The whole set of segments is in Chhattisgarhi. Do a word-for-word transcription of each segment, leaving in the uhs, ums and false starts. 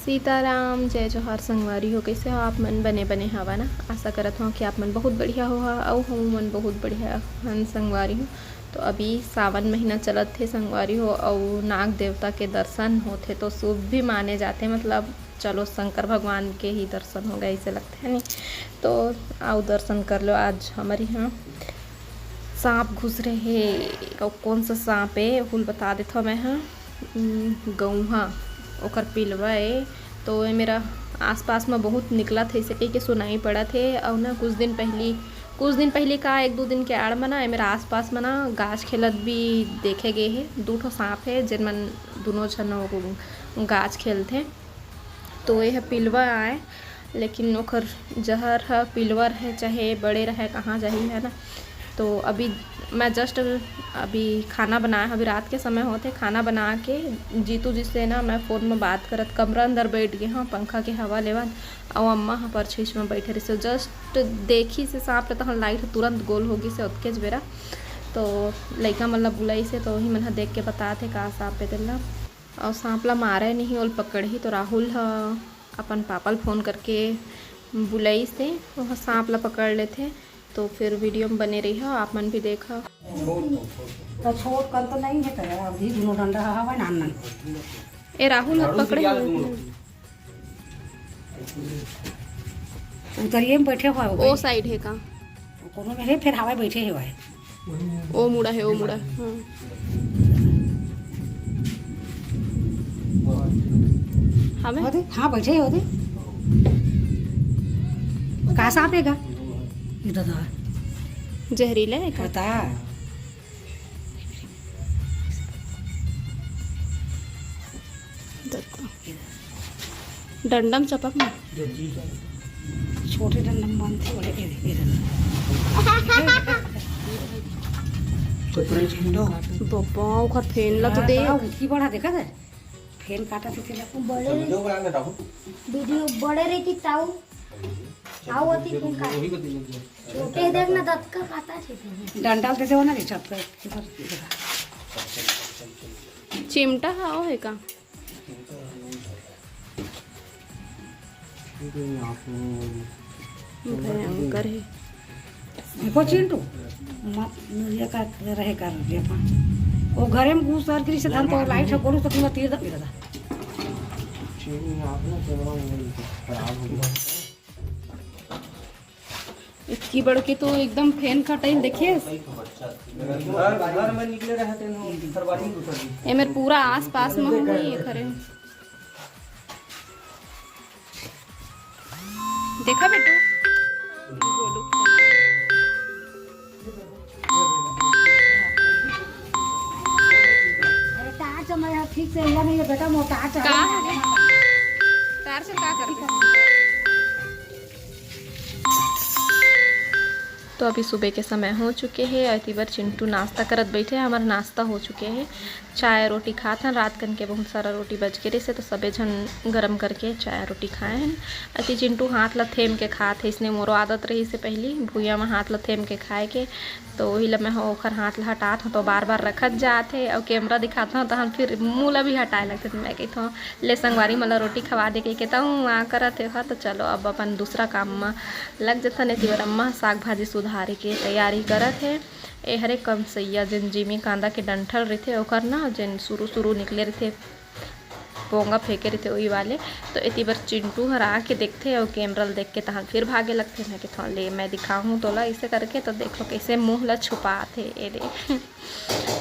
सीताराम, जय जोहार संगवारी हो। कइसे हो आप मन? बने बने हवा ना? आशा करत हव कि आप मन बहुत बढ़िया होहा, अउ हमू मन बहुत बढ़िया हन संगवारी हो। तो अभी सावन महीना चलत हे संगवारी हो, अउ नाग देवता के दर्शन होथे तो शुभ भी माने जाथे। मतलब चलो, शंकर भगवान के ही दर्शन हो गए, ऐसे लगथे नहीं। तो आओ दर्शन कर लो। आज हमर यहाँ सांप घुस रहे हे, अउ कौन सा सांप हे, ओहू ल बता देथव मैं ह। उम, गौहा, ओकर पिलवा ए। तो ए मेरा आसपास में बहुत निकलत हे, ऐसे कहि के सुनाई पड़त हे। अउ ना कुछ दिन पहली, कुछ दिन पहली का, एक दो दिन के आड़ में ना, ए मेरा आसपास में ना गाछ खेलत भी देखे गए हे। दू ठो सांप हे, जेन मन दोनों झन वो गाछ खेलथे। तो ये ह पिलवा आय, लेकिन ओकर जहर ह पिलवा रहे चाहे बड़े रहे, कहाँ जाही, है ना। तो अभी मैं just अभी खाना बनाए, अभी रात के समय होथे, खाना बना के जीतू जी से ना मैं फ़ोन में बात करत, कमरा अंदर बैठ गे हव, पंखा के हवा लेवत, अउ अम्मा ह परछीछ में बैठे रहिसे। Just देखिसे सांप ल, तहन लाइट तुरंत गोल हो गिसे ओतकेच बेरा। तो लइका मन ल बुलाइसे, तो वही मन ह देख के बतात हे का सांप हे तेला। अउ सांप ला मारे नहीं, ओला पकड़ही। तो राहुल ह अपन पापा ल फोन करके बुलाइस हे, ओह सांप ला पकड़ लेथे। तो फिर वीडियो में बने रहिहा, आप मन भी देखा। तो छोट कन तो नहीं है, तो अभी दोनों डंडा हवा नान नान। ए राहुल ह पकड़े हुए। उतरिए में बैठे हुआ है ओ भाई। Side है का? कोनो में है, फिर हवा बैठे हुआ है। ओ मुड़ा है, ओ मुड़ा। हाँ। हवे? होते? हाँ, बैठे होते। का सांप है का? ये दादा। जहरीला है का? पता। डंडम चपक ना। छोटे डंडम बांधते बड़े, ए, ए, ए। बाबा, ओकर फेन ला तो हाँ, देख। तो उठकी बड़ा देखा था। फेन काटा थे तेला। बड़े वीडियो बड़े रही थी ताऊ। आओ अति फेन काट। छोटे देख ना, दतका काटा छे फेन। डंडा देते हो ना रे छत पे। चिमटा हा, ओ है का? भयंकर है। देखो चिंटू, मत ये का रहे कर दे अपन। वो घरे में घुस कर से धन तो लाइट है, गोरू तो तीर दे दादा। इतकी बड़की तो एकदम फेन काटइल, देखिस? घर, घर में निकले रहते हैं, फरवरी में घुसल। एमेर पूरा आसपास में हुई है खरे। देखा बेटू? अरे टार्च में यार ठीक से हिला नहीं है बेटा, मोर टार्च है। का है? टार्च का करबे? तो अभी सुबह के समय हो चुके हे, अउ एती बर चिंटू नाश्ता करत बैठे हे। हमर नाश्ता हो चुके हे, चाय रोटी खात हन। रात कन के बहुत सारा रोटी बच के रहिसे, तो सबे झन गरम करके चाय रोटी खाए हन। अति चिंटू हाथ ला थेम के खात हे, इसने मोरो आदत रहिसे पहली भुइयां में हाथ ला थेम के खाए के, तो वही ला मैं ह ओखर हाथ ला हटात हूँ, तो बार बार रखत जात हे, अउ कैमरा दिखात हूँ, तहन फिर मुँह ला भी हटाए लगथे। तो मैं कहत हूँ, ले संगवारी मन ला रोटी खवा दे के, कहता हूँ, हाँ करत हे, हाँ, तो चलो अब अपन दूसरा काम में लग जथन। एती बर अम्मा साग भाजी सुधारे के तैयारी करत हे। ए हरे कमसैया, जेन जिमी कांदा के डंठल रहिथे, ओकर ना, जेन सुरू सुरू निकले रहिथे, पोंगा फेंके रहिथे, ओही वाले। तो एती बर चिंटू हर आके देखथे, अउ कैमरा ल देख के तहन फिर भागे लगथे। मैं कहथौं, ले, मैं दिखाहूँ तोला, ऐसे करके। तो देखो, कैसे मुँह ला छुपात हे, ए दे।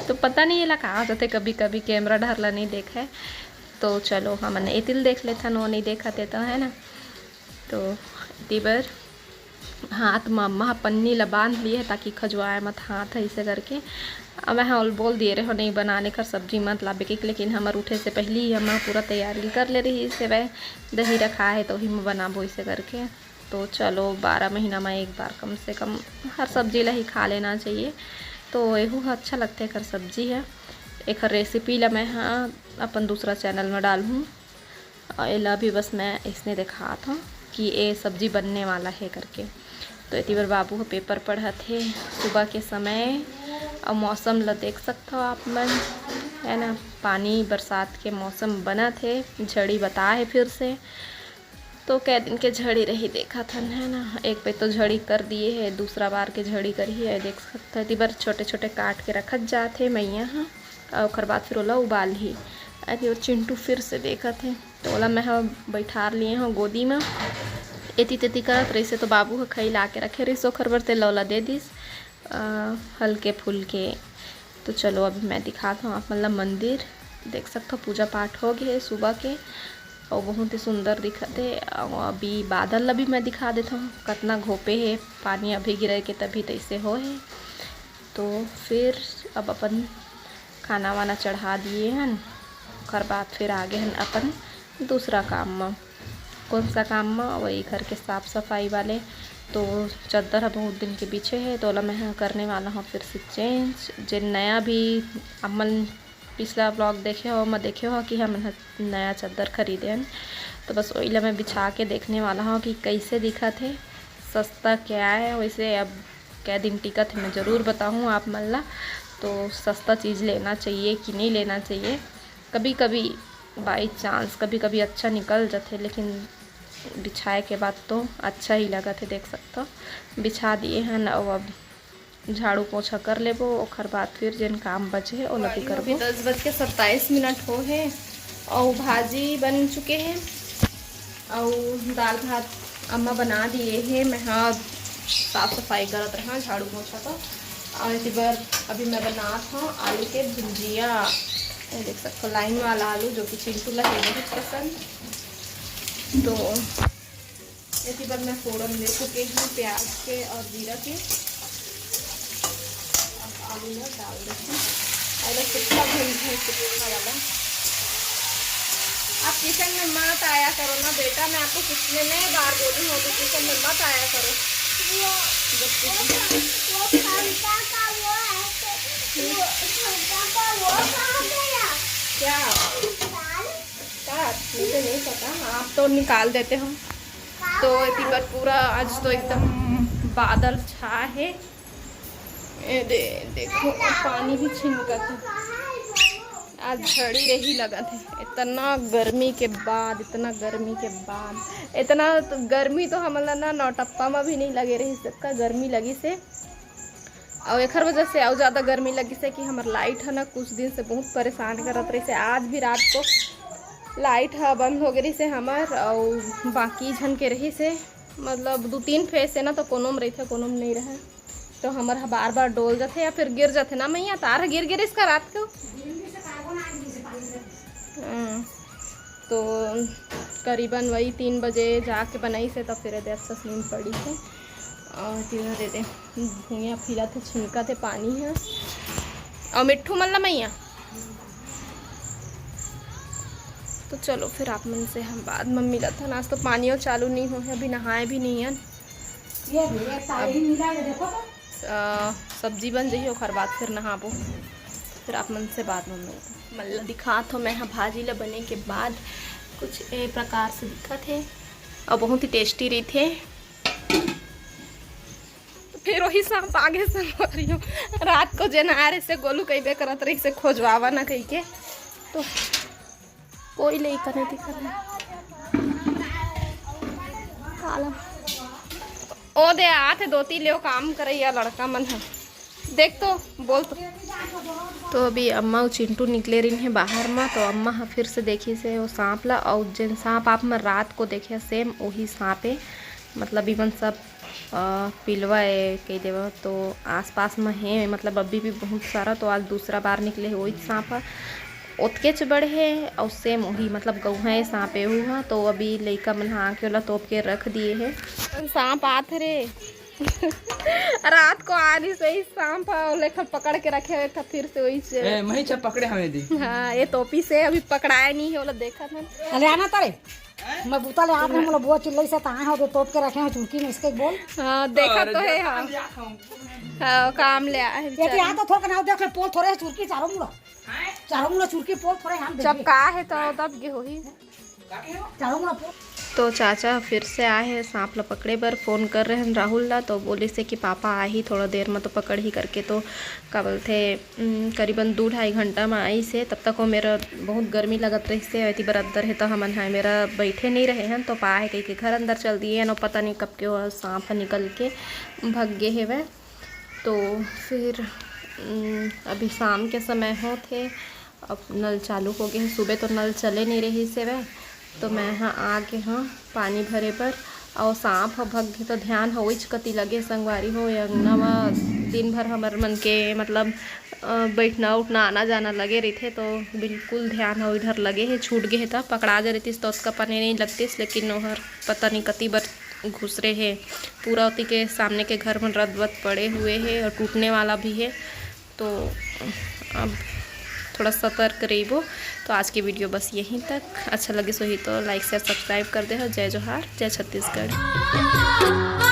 तो पता नहीं एला का हो जाथे, कभी-कभी कैमरा डहर ला नहीं देखे। तो चलो, हमन एती ल देख लेथन, वो नहीं देखत हे तो, है ना? तो एती बर हाथ म अम्मा ह पन्नी ल बांध लिए हे, ताकि खजुआए मत हाथ ह, अइसे करके। अब मैं ह ओला बोल दिए रहे हो, नहीं बनाने कर सब्जी मत लाबे के, लेकिन हमर उठे से पहली ही अम्मा पूरा तैयारी कर ले रहिस हवय, दही रखा हे तो उही म बनाबो, अइसे करके। तो चलो, बारह महीना म एक बार कम से कम हर सब्जी ला ही खा लेना चाहिए। तो एहू ह अच्छा लगथे, एकर सब्जी ह। एकर रेसिपी ला मैं ह अपन दूसरा चैनल म डालहूँ। अउ एला भी बस मैं अइसने देखात हौं कि ए सब्जी बनने वाला हे करके। तो एती बर बाबू ह पेपर पढ़त हे सुबह के समय। अउ मौसम ल देख सकथव आप मन, है ना, पानी बरसात के मौसम बनत हे, झड़ी बताए हे फिर से। तो कै दिन के झड़ी रही देखत हन, है ना, एक पे तो झड़ी कर दिए हे, दूसरा बार के झड़ी करही हे, देख सकथव। एती बर छोटे छोटे काट के रखत जात हे मैया ह, अउ ओकर बाद फिर ओला उबालही। अरे, और चिंटू फिर से देखत हे, तो ओला मैं ह बैठार लिए हव गोदी म। एती तेती करत रहिसे, तो बाबू ह खई ला के रखे रहिस ओखर बर, तेला ओला दे दिस। अ, हल्के फुल्के। तो चलो, अभी मैं दिखात हव आप मन ला मंदिर। देख सकथव, पूजा पाठ हो गे हे सुबह के, अउ बहुत ही सुंदर दिखत हे। अउ अभी बादल ला भी मैं दिखा देत हव, कतना घोपे हे, पानी अभी गिरे के तभी तैसे हो हे। तो फिर अब अपन खाना वाना चढ़ा दिए हन, ओकर बाद फिर आगे हन अपन दूसरा काम म। कौन सा काम म? वही घर के साफ सफाई वाले। तो चद्दर ह बहुत दिन के बिछे हे, तो ओला मैं ह करने वाला हूँ फिर से चेंज। जे नया भी, अपन पिछला व्लॉग देखे हो, मैं देखे हो कि हमन ह नया चद्दर खरीदे हन, तो बस वही ला मैं बिछा के देखने वाला हूँ कि कैसे दिखत हे, सस्ता क्या है। वैसे अब क्या दिन टिकत हे, मैं ज़रूर बताऊँ आप मन ला। तो सस्ता चीज़ लेना चाहिए कि नहीं लेना चाहिए, कभी कभी बाई चांस कभी कभी अच्छा निकल जाथे, लेकिन बिछाए के बाद तो अच्छा ही लगत हे। देख सकथव, बिछा दिए हन, अउ अब झाड़ू पोछा कर लेबो, ओखर बाद फिर जेन काम बचे हे ओला भी अभी करबो। दस बज के सत्ताईस मिनट हो हे, अउ भाजी बन चुके हे, अउ दाल भात अम्मा बना दिए हे। मैं ह साफ सफाई करत रहा, झाड़ू पोछा तो, अउ एती बर अभी मैं बनात हूँ आलू के भुंजिया। ये देख सकथव, लाइन वाला आलू, जो कि चिंटू ला हे बहुत पसंद। तो एती बर मैं फोरन दे चुके हूँ प्याज के और जीरा के। अब आलू ला डाल देते हैं। अरे, सुक्खा भूंज है, सुक्खा वाला। आप किचन में मत आया करो ना बेटा, मैं आपको कितने बार बोली हूँ कि किचन में मत आया करो। वो, वो खंता का वो है, वो खंता का वो कहाँ गया? क्या? दाल? दाल? मुझे नहीं पता, आप तो निकाल देते हो। तो एती बर पूरा आज तो एकदम बादल छा हे। ए दे, देखो, पानी भी छिनकत हे। आज झड़ी रही लगत हे। इतना गर्मी के बाद, इतना गर्मी के बाद, इतना तो गर्मी तो हमन ला ना नौटप्पा में भी नहीं लगे रही, सबका गर्मी लगी से। अउ एखर वजह से अउ ज़्यादा गर्मी लगी से कि हमर लाइट है ना, कुछ दिन से बहुत परेशान करत रही से। आज भी रात को लाइट ह बंद हो गई से हमर, अउ बाकी झन के रही से, मतलब दू तीन फेज से ना, तो कोनो में रहिथे, कोनो में नहीं रहे। तो हमर ह बार बार डोल जाथे या फिर गिर जाथे ना मैया, तार ह गिर गिरिस का रात को। हम्म, तो करीबन वही तीन बजे जाके बनाई से, तब फिर एदे अच्छा से नींद पड़ी से। और तीनों दे दे भुइयां फिरत हे, छिनकत हे पानी है। और मिट्ठू मल्ला मैया, तो चलो फिर आप मन से हम बाद में मिलत हन। आज तो पानी और चालू नहीं हो है, अभी नहाए भी नहीं हन। ये भी एक तारी मिला के देखो तो। अ, सब्जी बन जाही, ओकर बाद फिर नहाबो, फिर आप मन से बाद में मिलत हन। मल्ला दिखात हो मैं ह भाजी ला बने के बाद कुछ ए प्रकार से दिखत हे और बहुत ही टेस्टी रहिथे। फिर वही सांप आगे से मारियो। रात को जेन आए रहिसे, गोलू कहिबे करत रहिसे खोजवावा ना कहिके, तो कोई लइका नहीं दिखत हे। काला। ओ दे आत हे दोती ले, ओ काम करइया लड़का मन ह। देख तो, बोल तो। तो अभी अम्मा अउ चिंटू निकले रहिन हे बाहर म, तो अम्मा ह फिर से देखिस हे ओ सांप ला, अउ जेन सांप आप मन रात को देखे सेम ओही सांप हे। मतलब इमन सब, अ, पिलवा ए कहि देवा, तो आसपास म हे, मतलब अभी भी बहुत सारा। तो आज दूसरा बार निकले हे ओही सांप ह, ओतकेच बड़े हे अउ सेम ओही, मतलब गौहा ए सांप एहू ह। तो अभी लइका मन ह आके ओला तोप के रख दिए हे। सांप आत रे। रात को आ रही सही सांप ह, ओला एखर पकड़ के रखे हुए था, फिर से वही से। ए, मही छा पकड़े हमें दी। हाँ, ये तोपी से अभी पकड़ाए नहीं है, ओला देखा था। अले आना तारे। मैं बूता ले आप ने मोला बुआ चिल्लई से ताए हो दे तोप के रखे हो चुरकी में, इसके बोल। हाँ, देखा अरे तो है, देखा हाँ। हम जात हूँ। हाँ, काम ले आए ये तो बेचारे। यहाँ तो थोड़ा ना देख पोल थोड़े चुरकी चारों मुड़ा। चारों मुड़ा चुरकी पोल थोड़े हम देख। जब का है तो तब के होही। चारों मुड़ा पोल। तो चाचा फिर से आए हे सांप ला पकड़े बर। फोन कर रहे हन राहुल ला, तो बोलिस हे कि पापा आही थोड़ा देर में, तो पकड़ही करके। तो का बोलथे, उम, करीबन दू ढाई घंटा में आइस हे। तब तक वो मेरा बहुत गर्मी लगत रहिस हे, एती बर अंदर हे, तो हमन हा मेरा बैठे नहीं रहे हन, तो पाए हे कहिके घर अंदर चल दिए हन। पता नहीं कब के वो सांप ह निकल के भग गे हेवय। तो फिर, उम, अभी शाम के समय होत हे, अब नल चालू हो गए हे। सुबह तो नल चले नहीं रहिस हेवय, तो मैं हा आ गे हा पानी भरे बर। और सांप ह भग गे तो ध्यान ह ओइच कति लगे संगवारी हो, ये अंगना म दिन भर हमर मन के मतलब, अ, बैठना उठना आना जाना लगे रहिथे, तो बिल्कुल ध्यान ह ओइधर लगे हे। छूट गे हे त पकड़ा जा रहितिस तो ओतका पने नहीं लगतिस, लेकिन ओहर पता नहीं कति बर घुसरे हे। पूरा ओती के सामने के घर मन रदबत पड़े हुए हे और टूटने वाला भी हे। तो अब थोड़ा सतर्क रहिबो। तो आज के वीडियो बस यहीं तक। अच्छा लगिस होही तो like, share, subscribe कर दे हो। जय जोहार, जय छत्तीसगढ़।